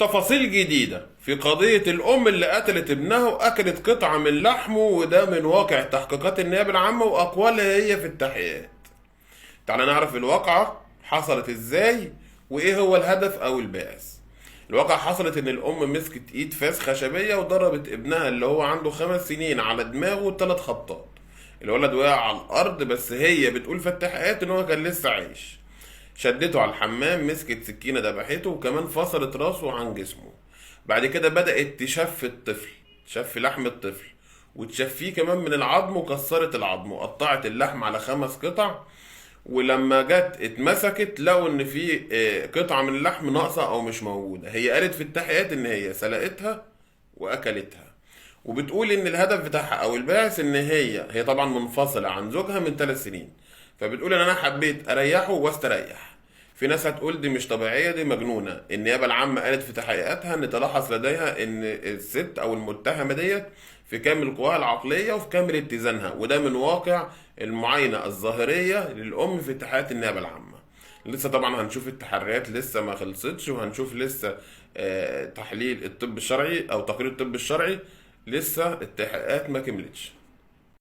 تفاصيل جديدة في قضية الأم اللي قتلت ابنها وأكلت قطعة من لحمه، وده من واقع تحقيقات النيابة العامة وأقوالها هي في التحقيقات. تعال نعرف الواقعة حصلت إزاي وإيه هو الهدف أو الباعث. الواقعة حصلت إن الأم مسكت إيد فاس خشبية وضربت ابنها اللي هو عنده 5 سنين على دماغه 3 خبطات. الولد وقع على الأرض، بس هي بتقول في التحقيقات إن هو كان لسه عايش. شدته على الحمام، مسكت سكينة ذبحته، وكمان فصلت راسه عن جسمه. بعد كده بدأت تشفي الطفل، تشفي لحم الطفل وتشفيه كمان من العظم، وكسرت العظم وقطعت اللحم على 5 قطع. ولما جت اتمسكت لقوا ان في قطعة من اللحم ناقصة او مش موجودة. هي قالت في التحقيقات ان هي سلقتها واكلتها، وبتقول ان الهدف بتاعها او الباعث ان هي طبعا منفصلة عن زوجها من 3 سنين، فبتقول ان انا حبيت اريحة واستريح. في ناس هتقول دي مش طبيعية، دي مجنونة. النيابة العامة قالت في تحقيقاتها ان تلاحظ لديها ان الست او المتهمة ديت في كامل قواها العقلية وفي كامل اتزانها، وده من واقع المعاينة الظاهرية للأم في تحقيقات النيابة العامة. لسه طبعا هنشوف التحريات لسه ما خلصتش، وهنشوف لسه تحليل الطب الشرعي او تقرير الطب الشرعي، لسه التحقيقات ما كملتش.